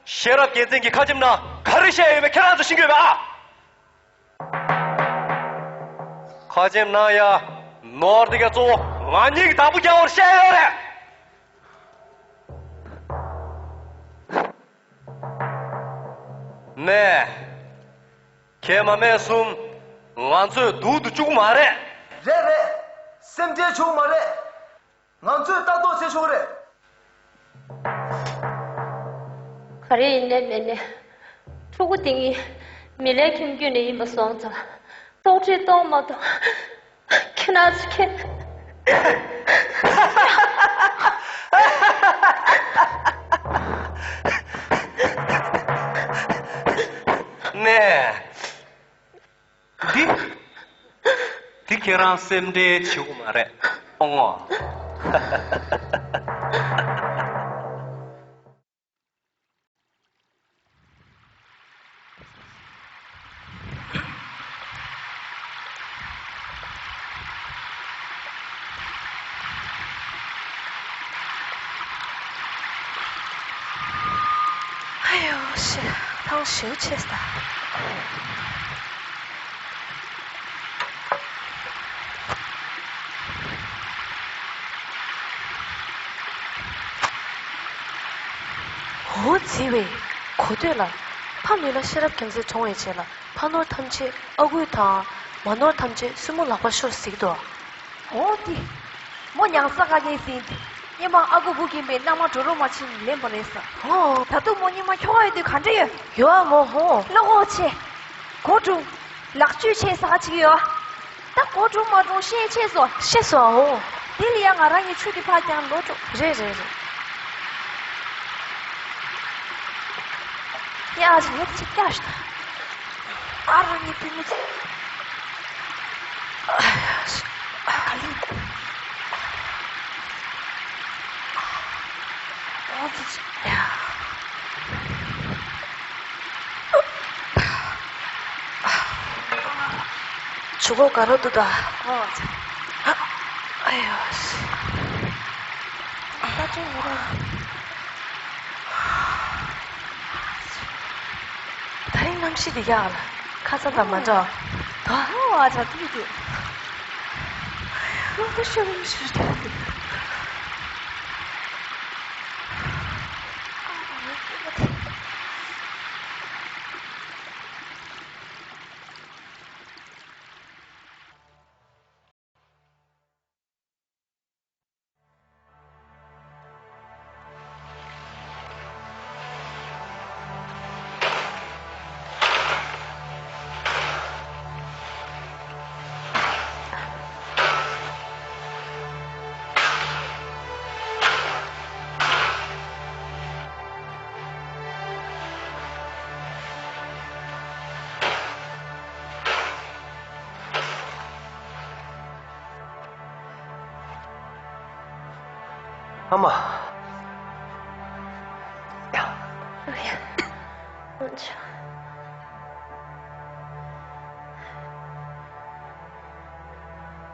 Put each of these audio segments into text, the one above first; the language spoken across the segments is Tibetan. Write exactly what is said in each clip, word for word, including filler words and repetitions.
ཤེས་རབ་རྒྱལ་མཚན་གྱིས་ཁ་ཆེམས་ནང་ག་རེ་བཤད་ཡོད་པ་ཁྱེད་རང་ཚོ་ཤེས་ཀྱི་ཡོད་པ་ཨ། ཁ་ཆེམས་ནང་ཡ། ནོར་དེ་ག་གཙོ་བོ་ང་གཉིས་ཀྱི་བདག་པོ་རྒྱག་པར་བཤད་ཡོད་རེད། ནས། ཁྱེད་མ་སྨད་གསུམ། ང་ཚོས་སྡུག་ཏུ་བཅུག་མ་རེད། རེད་རེད། སེམས་ཁྲལ་བྱུང་མ་རེད། ང་ཚོས་ལྟ་རྟོག་བྱེད་ཆོག་རེད། ག་རེ་ཡིན་ནའི་མིན་ནའི། ཕྲུ་གུ་དེ་ངའི་མི་ལའི་ཁྱིམ་རྒྱུད་ནས་ཡིན་པ་སོང་ཙང་། ལྟོགས་གྲིས་ལྟོགས་མ་གཏོགས་ཁྱེད་རང་ཚོ་ཁྱེད། ནས། འདི། འདི་ཁྱེད་རང་སེམས་ཁྲལ་བྱེད་དགོས་མ་རེད། ཨོ་ངོ་། ཨ་ཡོ་ཤི། ཐང་ཞེའུ་ཆེ་ས། འོ་ཟེར་བས། གོ་ཐོས་ལ། ཕ་མེས་ལ་ཤེས་རབ་རྒྱལ་མཚན་གྲོངས་པའི་རྗེས་ལ་ཕ་ནོར་ཐམས་ཅད་ཨ་ཁུ་དང་། མ་ནོར་ཐམས་ཅད་སྲུ་མོ་ལག་པར་ཤོར་ཟེར་གྱི་འདུག་འོ་དེ། མོ་མྱང་ས་དཀའ་ངལ་ཟིན་ཏེ། སྙེ་མ་ཨ་ཁུ་བུ་རྒན་པའི་མནའ་མ་འགྲོ་རོགས་མ་བྱིན་ལེན་པ་རེད་ས། ཧོ། ད་དུང་མོ་སྙེ་མ་ཁྱོ་ག་ཡོད་དུས་ག་འདྲ་ཡོད། ཡོད་ཨ་མོ་ཧོ། བློ་ཁོག་ཆེ། གོ་དྲུང་། ལག་བཅུད་ཆེ་ས་གཅིག་ཡོད། ད་གོ་དྲུང་མ་དྲུང་ཤེས་ཆེ་སོ། ཤེས་སོ་ཨ་ཧོ། དེ་ལ་ཡང་ང་རང་གི་ཆུ་དེ་ཕར་ཀྱང་ལོ་དྲུག་རེད་རེད་རེད། ཡ་ཅི་ཡོད་ཅི་ཀྱ་ཤི། ཨ་རང་ཉིད་པུས་མོ་ཚོ། ཨ་ལི། ཨོ་ཙི་ཙི། ཡ། ཆུ་ཁོག་ག་རོ་འདུག་ད། ཨོ་ཙི། ཨ་ཡོ། ད་ཅི་ཡོད་ར། ད་རིང་གནམ་གཤིས་འདི་ཡག་ལ་ཁ་ས་དང་མ་འདྲ། ད་ཨ་ཅག་ཏུ་ཏུ། ལོག་ཏུ་ཤོར་རིམ་ཤོར་ཏུ་ཏུ། ཨ་མ།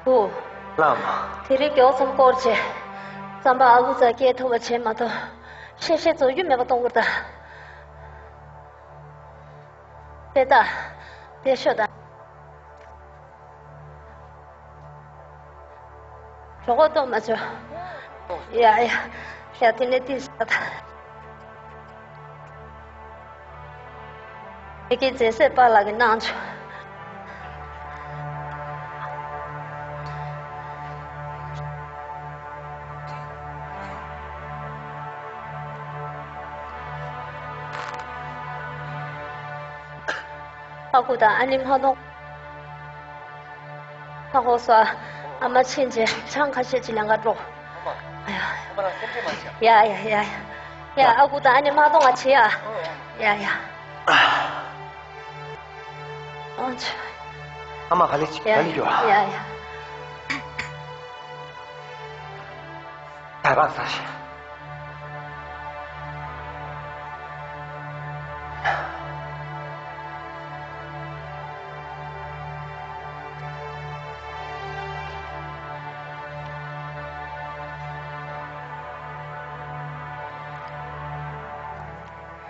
བུ། ལགས་མ། དེ་རིང་མགྱོགས་ཙམ་སྐོར་བྱས། རྩམ་པ་ཨ་ཁུ་ཚ་སྐྱེལ་ཐུབ་པ་བྱེད་མ་གཏོགས། ཤེས་ཤེས་ཚོ་ཡུན་མེད་པ་གཏོང་དགོས་ད། དེ་ལྟ། དེ་ཤོད་ད། གྲོད་ཁོག་ལྟོགས་མ་བྱུང་། ཡ་ཡ། ཡ་དེ་ནས་ཏིས་ད། དེ་གའི་རྫས་སྲེག་པ་ལགས་ཀྱིས་གནང་བྱུང་། ཨ་ཁུ་དང་ཨ་ནེ་མ་གཏོང་། ཧ་ཧོ་སོ། ཨ་མ་ཕྱིན་རྗེས་ཆང་ཁ་ཤས་ཅིག་ལེན་ག་འགྲོ། ཨ་ཡ། ཡ་ཡ་ཡ་ཡ། ཡ་ཨ་ཁུ་དང་ཨ་ནེ་མ་གཏོང་བ་བྱེད་ཡ། ཡ་ཡ། ཨ་ཆ། ཨ་མ་ག་ལེ་ག་ལེ་ཡོད་ཨ། ཡ་ཡ། ད་ག་ས་ཞིག་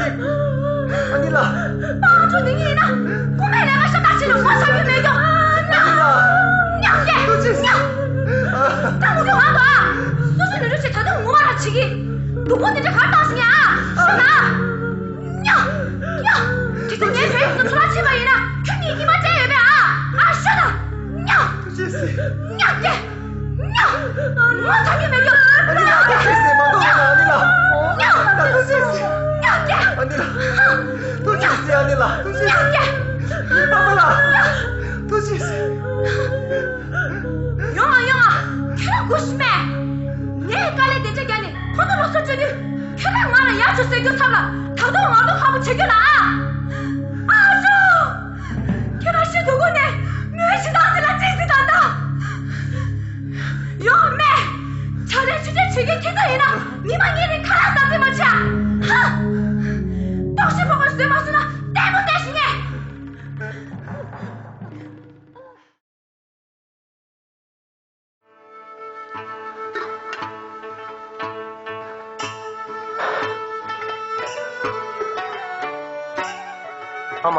སྲིད། ཨ་ནི་ལགས། པང་ཁྲུ་འདི་ཉིད་ན་རྐུན་མའི་ལས་ཀ་ཤ་སྟག་བྱེད་ལ་ངོ་ཚ་རྒྱུ་མེད་རྒྱུ། ཨ་ནི་ལགས། ཉམས་ཏེ། ཐུགས་རྗེ་ཆེ། ཉམས། ད་མུ་གེ་ང་དོ་ཨ། སོ་སོ་ནུ་རུ་ཆེ་ད་དུང་ངོ་མ་ར་བྱེད་ཀྱི། སྡུག་པོ་འདི་འདྲ་གར་བཏང་ཟིན་ཡ། ཤོད་ན། ཉོ། ཉོ། དེ་ཚོ་ངའི་བོད་ཡིག་ཚོ་ཚུར་ལ་ཕྱིན་པ་ཡིན་ན་ཁྱོད་གཉིས་ཉི་མ་སྤྲད་ཡོད་པས་ཨ། ཨ་ཤོད་དང་། ཉོ། ཐུགས་རྗེ་ཆེ། ཉོ་སྟེ། ཉོ། ངོ་ཚ་གི་མེད་རྒྱུ། ཨ་ནི་ལགས། ཐུགས་རྗེ་ཆེ། མ་གཏོགས་ཡིན་ན་ཨ་ནི་ལགས། ཉོ། ཐུགས་རྗེ་ཆེ། ཉོ་སྟེ། ཨ་ནི་ལགས། ཐུགས་རྗེ་ཆེ། ཨ་ནི་ལགས། ཐུགས་རྗེ་ཆེ། ཉོ་སྟེ། ཨ་མ་ལགས། ཐུགས་རྗེ་ཆེ། ཡོང་ང་ཡོང་ང་། ཁྱོད་ལ་སྒུག་བཞིན་མེད། ངས་དཀའ་ལས་བདེ་འཇགས་རྒྱག་ནས་ཁོ་ཚོ་ལོག་སོང་བཅོས་དུས། ཁྱོད་རང་ང་ལ་ཡར་ཅིག་ཟེར་རྒྱུ་ཚབ་ལ་ད་དུང་ང་རང་ཁག་པོ་བྱེད་རྒྱུ་ལ་ཨ། ཨ་ཅོ། ཁྱོད་རང་ཤི་འདུག་གོ་ནས་མོའི་ཞེ་སྡང་དེ་ལ་ཅི་ཟེར་ད་ད། ཡོང་མེད། ཆ་ལས་ཆུ་ཆ་ཆུ་གི་ཁྱི་ཚོ་ཡིན་ན་ཉི་མ་གཉིས་རིང་ཁ་ལག་ཟ་རྩིས་མ་བྱ། ཧ། ལྟོགས་ཤི་ཕོག་པར་བཟོས་མ་སོང་ན་ལྟད་མོ་ལྟས་ཤིག་ངས། ཨ་མ།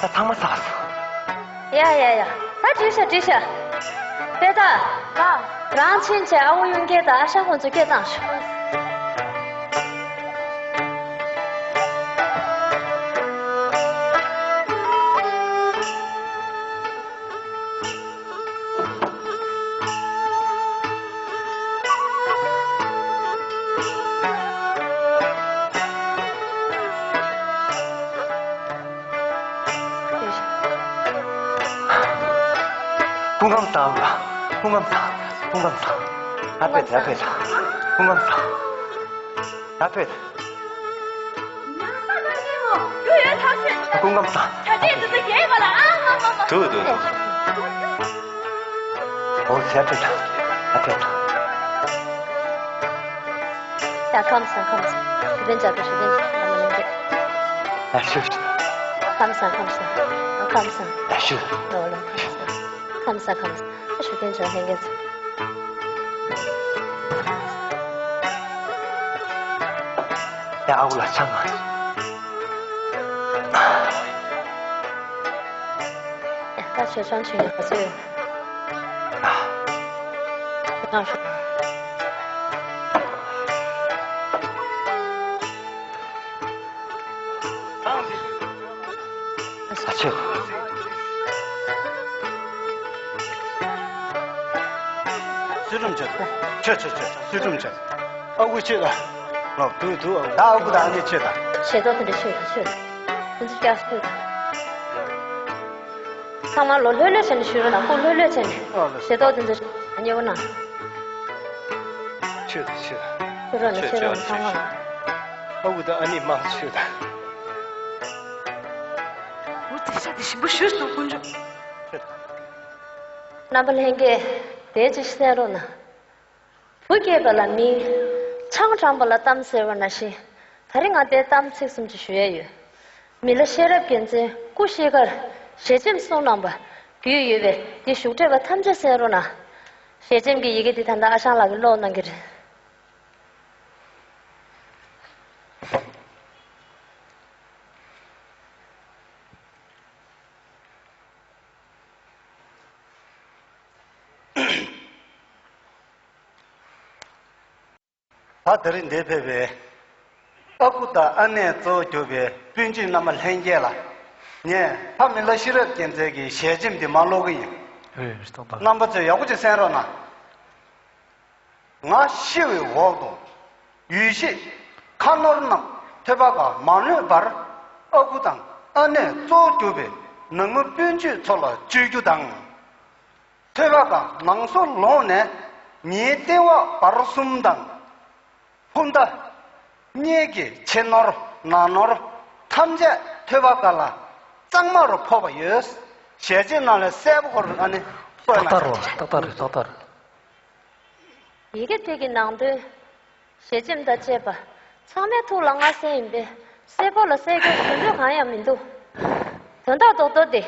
ད་ཚང་མ་ཚར་སོང་། ཡ་ཡ་ཡ། ད་བྲིས་ཤག་བྲིས་ཤག་དཔེ་ད། ལ། རང་ཕྱིན་ཆད་ཨ་བོ་གཡུལ་འགྱེད་དང་ཨ་ཞང་ཁོང་ཚོ་སྐད་བཏང་ཤོག་སྐུ་ཁམས་བཟང་། སྐུ་ཁམས་བཟང་། སྐུ་ཁམས་བཟང་། ཨ་ཕེ། ཨ་ཕེ། སྐུ་ཁམས་བཟང་། ཨ་ཕེ། སྐུ་ཁམས་བཟང་། ཐུག་ཐུག་ཐུག། འོ་ཟེར་ཐུག་ཐུག། ཨ་ཐུག་ཐུག། ཡ་ཁམས་བཟང་། ཁམས་བཟང་། ཞུ་དན་ཅག་གི་ཞུ་དན་ཅག་ལ་མ་ལེན་གི། ཡ་ཤུ། ཁམས་བཟང་། ཁམས་བཟང་། ཁམས་བཟང་། ཡ་ཤུ། ལོ་ལོ་ཁམས་བཟང་། ཁམས་བཟང་། ཁམས་བཟང་། ཞུ་དན་ཅག་ལྷན་རྒྱས་ཚོ། ཡ་ཨ་ཁུ་ལ་ཆང་མ། ད་ཆོས་ཆང་ཆུང་ཡག་པོ་བཟོས་ཡོད། ཆོས་ཆང་ཞུ། ཨ་ཆོས། བསོད་ནམས་ཆེ། ཆེ་ཆེ་ཆེ། བསོད་ནམས་ཆེ། ཨ་ཁུ་ཆེ་ད། ལགས། དུ་དུ། ད་ཨ་ཁུ་དང་ཨ་ནེ་ཆེ་ད། ཞེ་ཏོག་དེ་འདྲ་ཆེ་ད་ཆེ། དེ་ཚོ་སྐྱག་ཆེ་ད། ཚང་མ་ལོ་ལྷོད་ལྷོད་བྱས་ནས་ཞུ་རོགས་གནང་། སྐུ་ལྷོད་ལྷོད་བྱས་ནས། ཨ་ལགས། ཞེ་ཏོག་དེ་ཚོ་ཉེ་བོ་ན། ཆོས་དང་ཆོས། ཆོས་རོགས་ནས་ཆོས་རོགས་ནས་ཚང་མ་ལ། ཨ་ཁུ་དང་ཨ་ནེ་མང་ཆོས་དང་། འོ་དེ་ཤ་དེ་ཞིམ་པོ་ཞུས་སོང་དཀོན་མཆོག། རྣམ་པ་ལྷན་རྒྱས་དེ་ཅི་གསན་རོགས་གནང་། བུ་སྐྱེས་པ་ལ་མིང་། ཆང་དྲངས་པ་ལ་གཏམ་ཟེར་བ་ནང་བཞིན། ད་རིང་ང་དེའི་གཏམ་ཚིག་གསུམ་ཅིག་ཞུ་ཡས་ཡོད། མི་ལ་ཤེས་རབ་རྒྱལ་མཚན་སྐུ་གཤེགས་ཁར་ཞལ་ཆེམས་གསུངས་གནང་བ་རྒྱུས་ཡོད་པས་འདི་བཞུགས་གྲལ་པ་ཐམས་ཅད་གསན་རོགས་གནང་། ཞལ་ཆེམས་ཀྱི་ཡི་གེ་འདི་ད་ལྟ་ཨ་ཞང་ལགས་ཀྱིས་ཀློག་གནང་གི་རེད། ད་དེ་རིང་འདིར་ཕེབས་པའི་ཨ་ཁུ་དང་ཨ་ནེ་གཙོ་བོ་གྱུར་པའི་སྤུན་མཆེད་རྣམ་པ་ལྷན་རྒྱས་ལ། ངས་ཕ་མི་ལ་ཤེས་རབ་རྒྱལ་མཚན་གྱི་ཞལ་ཆེམས་འདི་མར་ཀློག་གི་ཡིན། རྣམ་པ་ཚོས་ཡག་པོ་ཅིག་གསན་རོགས་གནང་། ང་ཤི་བའི་འོག་ཏུ། ཡུལ་གཞིས་ཁ་ནོར་རྣམས་ཐོད་པ་ག་མ་ལྷོད་པར་ཨ་ཁུ་དང་ཨ་ནེ་གཙོ་བོ་གྱུར་པའི་ནང་མི་སྤུན་མཆེད་ཚོ་ལ་བཅོལ་རྒྱུ་དང་། ཐོད་པ་ག་ནང་སོ་ལོངས་ནས་ཉེའི་ལྟེ་བ་བར་གསུམ་དང་། ཕུ་མདའ། གཉལ་གྱི་ཕྱི་ནོར་ནང་ནོར་ཐམས་ཅད་ཐོད་པ་ག་ལ་གཙང་མ་རུ་ཕོག་པ་ཡོད། ཞལ་ཆེམས་ནང་ལ་གསལ་པོ་ཁོ་རང་ཨ་ནི་ཏག་ཏག་རེད། ཏག་ཏག་རེད། ཏག་ཏག་རེད། ཡི་གེ་དེ་གི་ནང་དོན། ཞལ་ཆེམས་དང་བཅས་པ་ཚང་མའི་ཐུགས་ལ་མངའ་གསལ་ཡིན་པས་གསལ་པོ་ལ་གསལ་རྒྱུ་ཞུ་འདོད་གང་ཡང་མི་འདུག། དོན་དག་རྡོག་རྡོག་དེ།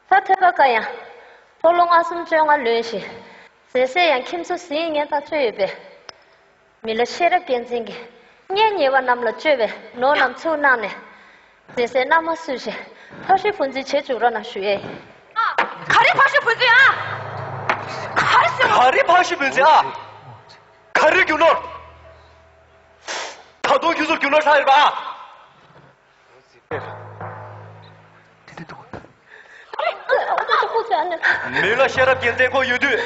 ད་ཐོད་པ་ག་ཡང་ཕོ་ལོ་ལྔ་གསུམ་བཅོ་ལྔ་ལོན་ཞིང་། ཟས་ཟས་ཡང་ཁྱིམ་སོ་ཟིན་ངེས་ཐག་ཆོད་ཡོད་པས། མི་ལ་ཤེས་རབ་རྒྱལ་མཚན་གྱིས་གཉེན་ཉེ་བ་རྣམས་ལ་བཅོལ་བའི་ནོར་རྣམས་ཚུར་གནང་ནས། ཟས་ཟས་མནའ་མ་བསུས་ཤིང་ཕ་ཤུལ་བུ་འཛིན་བྱེད་བཅུག་རོགས་གནང་ཞུ་ཡས། ཨ། ག་རེ་ཕ་ཤུལ་བུ་འཛིན་ཨ། ག་རེ་ཟེར། ག་རེ་ཕ་ཤུལ་བུ་འཛིན་ཨ། ག་རེ་རྒྱུ་ནོར། ད་དུང་ཁྱོད་ཚོར་རྒྱུ་ནོར་ལྷག་ཡོད་པ་ཨ། མི་ལ་ཤེས་རབ་རྒྱལ་མཚན་ཁོ་ཡོད་དུས།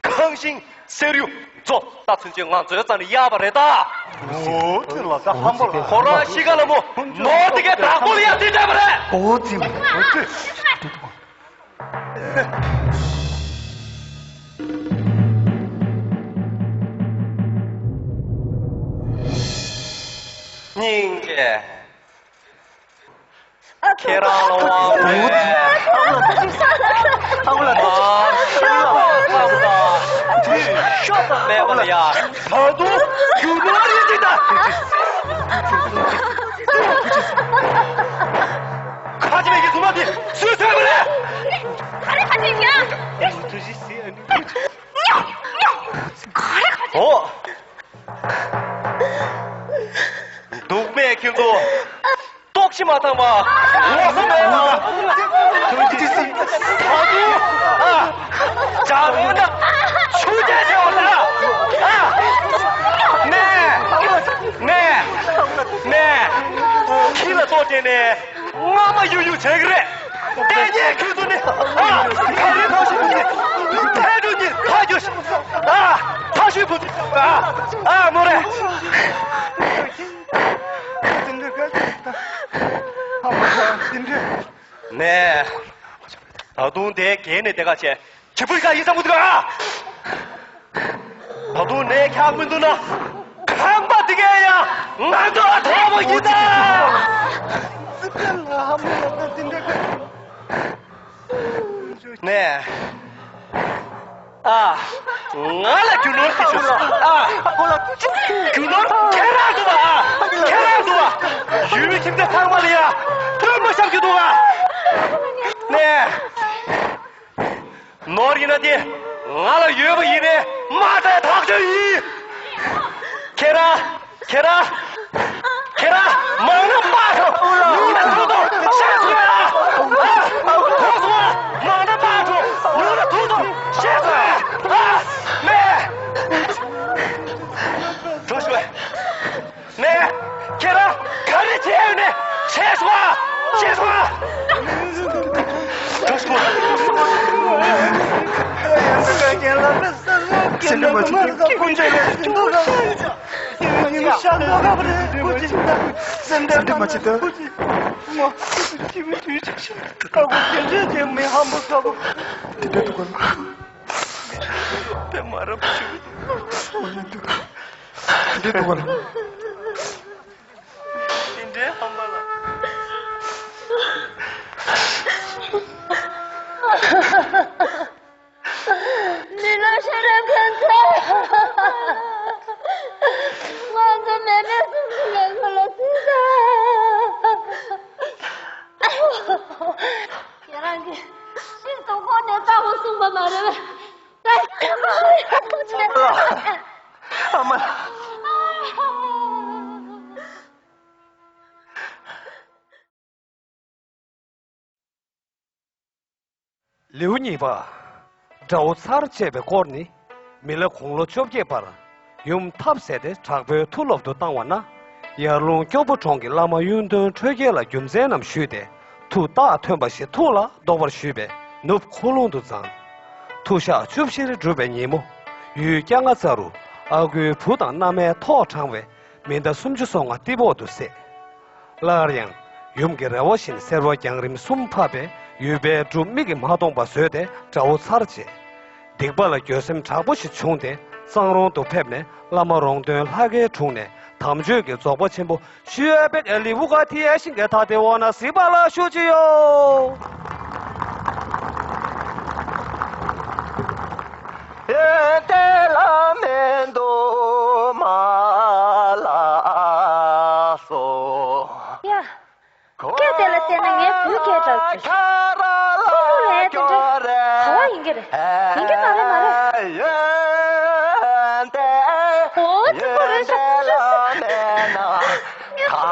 ཁང་ཤིང་གསེར་གཡུ་མཚོ་རྟ་ཚུན་ཆད་ང་ཚོའི་རྩ་ནས་གཡར་བ་རེད་ད། འོ་དེ་ལ་ད་ཧམ་པ་ལ། ཁོ་རང་ཤི་ཁ་ལ་མོ་ནོར་དེ་གའི་བདག་པོ་ལ་ཡང་དེ་འདྲ་བ་རེད། འོ་ཙི་མོ་འོ་ཙི། སྙིང་རྗེ། ཁྱེད་རང་ལ་དབང་པོས་མར་ཤོག་ལ་མེད་པ་ལ་ཡ། ད་དུང་རྒྱུ་ནོར་རེད་འདི་ད། ཁ་ཆེ་བའི་གི་ཐུ་མ་དེ་སུས་ཐོས་པ་རེད། ག་རེ་ཁ་ཆེ་ཡིན་ཡ། ཉོ་ཉོ། ག་རེ་ཁ་ཆེ། འོ། འདུག་མེད་ཁྱོད་ཚོ། ལྟོགས་ཤི་མ་བཏང་བ། ངོ་ཚ་མེད་ལ། ད་དུང་ཨ། ཇག་རོ་ན། ཆུ་རྐྱལ་ཆེ་བ་ན། ཨ། ནས། ནས། ནས། ཁྱི་ལ་ལྟོ་སྤྲད་ནས། རྔ་མ་གཡུག་གཡུག་བྱེད་ཀྱི་རེད། ལྟས་ངན་ཁྱོད་ཚོ་ནི། ཨ། ག་རེ་ཐོག་ཞིག་ནི། ཐལ་འགྲོ་ཉིན་ཐག་རྒྱུ་ཞིག། ཨ། ཐག་ཤུལ་བུ། ཨ། ཨ། མོ་རེ། ནས། ད་དུང་དེ་གས་ནས་དེ་ག་བྱས། ཁྱི་ཕུ་ཤ་ཡིན་བསམ་གི་འདུག་ཨ། ད་དུང་ནས་འཁྱག་མི་འདུག་ན། ཁང་པ་དེ་གས་ཡང་ང་ཚོ་ལ་ཐོབ་པ་ཡིན་ད། ནས། ཨ། ང་ལ་རྒྱུ་ནོར་ཞིག་བྱུང་སོང་། ཨ། རྒྱུ་ནོར་ཁྱེད་རང་འདུག་པ། ཨ། ཁྱེད་རང་འདུག་པ། ཡུལ་མི་ཁྱིམ་མཚེས་ཚང་མ་ལ་ཡ་སྟོན་མོ་བཤམས་རྒྱུ་འདུག་པ། ནས། ནོར་ཡིན་ན་དེ་ང་ལ་ཡོད་པ་ཡིན་ནས་མ་བཙལ་ཐག་ཆོད་ཡིན། ཁྱེད་རང་། ཁྱེད་རང་། ཁྱེད་རང་མང་ན་དམག་འཁྲུག་ཉུང་ན་ཐུག་ཐུག་ཤེས་སོང་ཨ། ཨ། ཐུག་སོང་ཨ། མང་ན་དམག་འཁྲུག་ཉུང་ན་ཐུག་ཐུག་ཤེས་སོང་ཨ། མེ། འགྲོ་ཤོག་ཨ། མེ། ཁྱེད་རང་ག་རེ་བྱས་ཡོད་ནས་ཤེས་སོང་ཨ། ཤེས་སོང་ཨ། འགྲོ་ཤོག་ཨ། སེམས་ཁྲལ་མ་བྱེད། སེམས་ཁྲལ་མ་བྱེད་ད། དེ་འདྲ་འདུག་ག། དེ་འདྲ་འདུག་ག། དེ་འདྲའི་ཧམ་པ་ལ། མི་ལོ་ཤེས་རབ་རྒྱལ་མཚན། ང་ཚོ་མེ་མེ་སུམ་ཅུ་ལས་ཁོ་ལ་སྲིད་ད། ཁྱེད་རང་གིས་ཤིན་ཏུ་ཁོ་ནས་ལྟ་བུ་གསུངས་པ་མ་རེད་པས། ཨ་མ། ལེའུ་གཉིས་པ། དགྲ་བོ་ཚར་བཅད་པའི་སྐོར་ནི། མི་ལ་དགུང་ལོ་བཅོ་བརྒྱད་པར་ཡུམ་ཐབས་ཟད་དེ་དྲག་པོའི་མཐུ་སློབ་ཏུ་བཏང་བ་ན། ཡར་ཀླུང་སྐྱོ་པོ་གྲོང་གི་བླ་མ་གཡུང་སྟོན་ཁྲོས་རྒྱལ་ལ་རྒྱུ་མཚན་རྣམས་ཞུས་ཏེ། མཐུ་རྟགས་ཐོན་པ་ཞིག་ཐུགས་ལ་བདོག་པར་ཞུས་པས་ནུབ་ཁུ་ལུང་དུ་བརྫངས། མཐུ་ཞག་བཅུ་བཞིར་བསྒྲུབས་པའི་ཉིན་མོ། ཡུལ་སྐྱ་ང་ཚ་རུ་ཨ་ཁུའི་བུ་དང་མནའ་མས་ཐོག་དྲངས་པའི་མེ་མདའ་སུམ་ཅུ་སོ་ལྔ་ཏི་བོག་ཏུ་བསད། སླར་ཡང་ཡུམ་གྱི་རེ་བ་བཞིན་སེར་བ་རྒྱང་རིང་གསུམ་ཕབ་པས་ཡུལ་པའི་འབྲུ་མིག་གིས་མ་མཐོང་པ་བཟོས་ཏེ་དགྲ་བོ་ཚར་བཅད། སྡིག་པ་ལ་འགྱོད་སེམས་དྲག་པོ་ཞིག་བྱུང་སྟེ་གཙང་རོང་དུ་ཕེབས་ནས་བླ་མ་རོང་སྟོན་ལྷ་དགེའི་དྲུང་ནས་དམ་ཆོས་ཀྱི་རྫོགས་པ་ཆེན་པོ་ཤུ་ཡ་པེ་ཨེ་ལི་བུ་ག་ཐི་ཡ་ཤིང་གི་ཐ་དེ་འོ་ན་གཟིགས་པ་ལ་ཞུ་ཅི་ཡོ། ཡོན་ཏན་བླ་མེད་དུ་མ་ལ་སོ། ཡ། སྐད་དེ་ལ་བལྟས་ན་ངའི་བུའི་སྐད་འདྲ་བོ་ཞིག་ཁོང་ལ་ཡ་དེ་འདྲ་ག་བ་ཡིན་གྱི་རེད། ཡིན་གྱི་མ་རེད་མ་རེད། ཡོན་ཏན་འོ་ཙི་ཁོ་རེད་ཤག་ཁོ་རེད་ཤག་ཁ་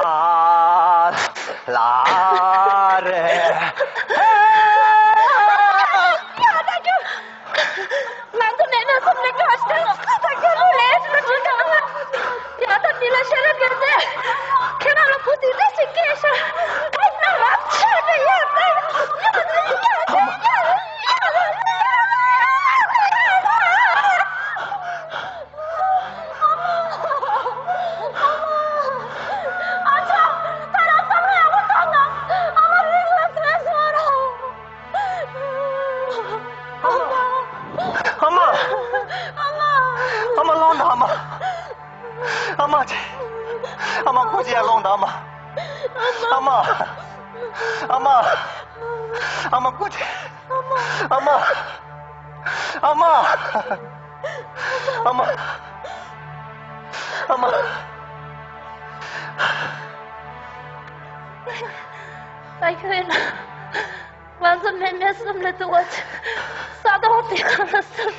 ལ་རེ། ང་ཚོ་ནས་ནས་སུམ་ནས་སྐྱོ་ཞིང་ད་ཁྱེད་ལོ་ལས་སུ་འགྲོ་དང་། ཡ་ད་འདི་ལ་ཤེས་རབ་ཡོད་ཚེ། ཁྱེད་རང་ལ་བུ་དེ་འདྲ་ཞིག་སྐྱེས་ཤག་ཨ་ན་རབ་ཆ་ནས་ཡ་ད་ཡ་ད་ཡ་ད་ཡ་ད། ཨ་ཅག་ད་རང་བསམ་བློ་ཡག་པོ་གཏོང་དང་། ཨ་མ་རིང་ལ་བཟོས་སོང་ར། ཨ་མ། ཨ་མ། ཨ་མ་ལོངས་དང་ཨ་མ། ཨ་མ་ཅི། ཨ་མ་ཁོ་ཅི་ཡ་ལོངས་དང་ཨ་མ། ཨ་མ། ཨ་མ། ཨ་མ་ཁོ་ཅི། ཨ་མ། ཨ་མ། ཨ་མ། ཨ་མ། ཨ་མ། ད་ཁྱོད་ཡིན་ན། ང་ཚོ་མེ་མེ་གསུམ་ལས་སྡུག་པ་ཅིག་ས་དོང་དེ་ཁ་ལ་སུ་